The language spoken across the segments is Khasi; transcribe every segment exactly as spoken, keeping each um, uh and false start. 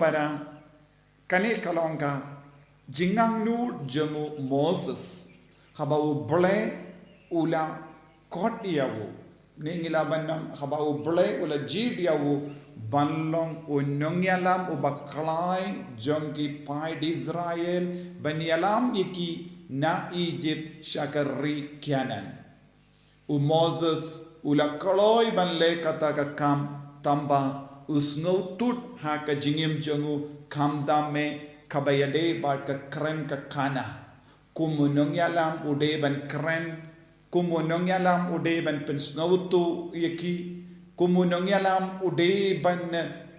Para, kane ka long ka jingangnud jong u Moses haba U Blei u la khot ïa u. Ne ngi lah ban ong haba U Blei u la jied ïa u ban long u nongïalam uba khlaiñ jong ki paid Israel, ban ïalam ïa ki na Egypt sha ka ri Kanaan. U Moses u la kloi ban leh kata ka kam, tangba u sngewthuh ha ka jingim jong u, khamtam eh kaba ïadei bad ka kren ka khana. Kum u nongïalam u dei ban kren, kum u nongïalam u dei ban pynsngewthuh ïa ki, kum u nongïalam u dei ban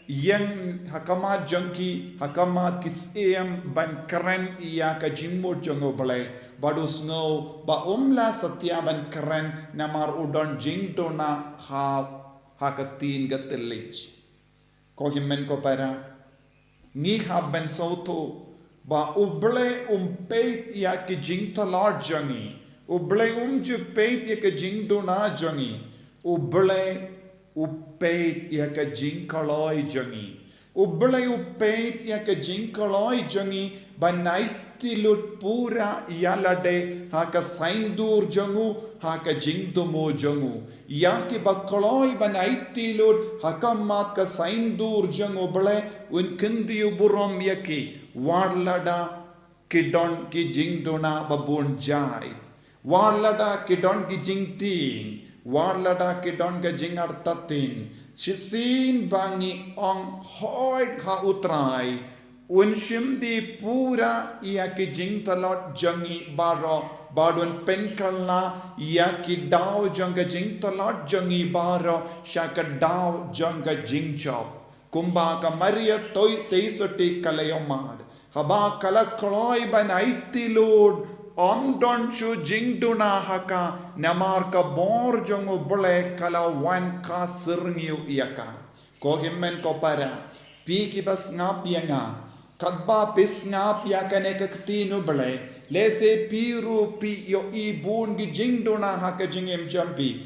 ïeng ha khmat jong ki, ha khmat ki syiem, ban kren ïa ka jingmut jong U Blei. Bad u sngew ba um lah satia ban kren namar u don jingduna ha, ha ka ktien ka thylliej. Ko hynmen ko para, ngi hap ban sngewthuh ba U Blei um peit ïa ki jingtlot jong ngi. U Blei um ju peit ïa ka jingduna jong ngi. U Blei u peit ïa ka jingkloi jong ngi. U Blei u peit ïa ka jingkloi jong ngi ban aiti lut pura ïa lade ha ka saiñdur jong u, ha ka jingthmu jong u. Ïa kiba kloi ban aiti lut ha khmat ka saiñdur jong U Blei, un kyntiew burom ïa ki, wat lada ki don ki jingduna ba bun jait, wat lada ki don ki jingtieng, wat lada ki don ka jingartatien. Shisien ba ngi ong hooid ha U Trai, un shim die pura ïa ki jingtlot jong ngi baroh, bad un pynkylla ïa ki daw jong ka jingtlot jong ngi baroh sha ka daw jong ka jingjop. Kumba ka Maria Theisotti ka la ïohmad, haba ka la kloi ban aiti lut, ym don shuh jingduna ha ka, namar ka bor jong U Blei ka la wan ka syrngiew ïa ka. Ko hynmen ko para, phi kiba sngap ïa nga, katba phi sngap ïa kane ka ktien U Blei, lehse phi ruh phi ïohi bun ki jingduna ha ka jingim jong phi.